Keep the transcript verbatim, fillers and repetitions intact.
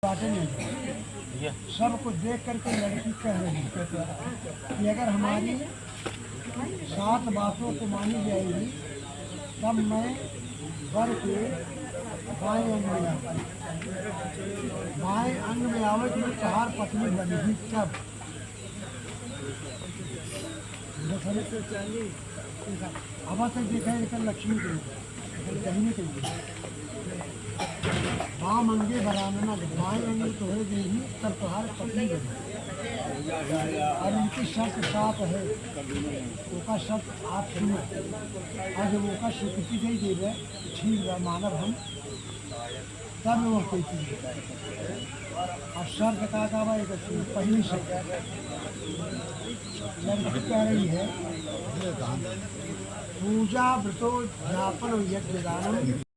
बातें नहीं। सबको देख करके लड़की कह रही है कि अगर हमारी सात बातों को मानी जाएगी, तब मैं वर के बाएं अंग में आऊँ। बाएं अंग में आवे तो मैं तोहार पत्नी बनेगी तब। अब तक देखा है, एकर लक्ष्मी के रूप, एकर दहिने के रूप। बाम अंगे बरानना, बाएं अंग तोहरे देही, तब तोहार पत्नी बनी। और इनकी शर्त सात है, ओका शर्त आप सुनो। और जब ओका स्वीकृति दे देबे, ठीक बा, मानब हम। तब वो कोई चीज। अब शर्त का का बा, एक सुनो, पहली शर्त, लड़की कह रही है, पूजा व्रतो जापन और यज्ञ दानम।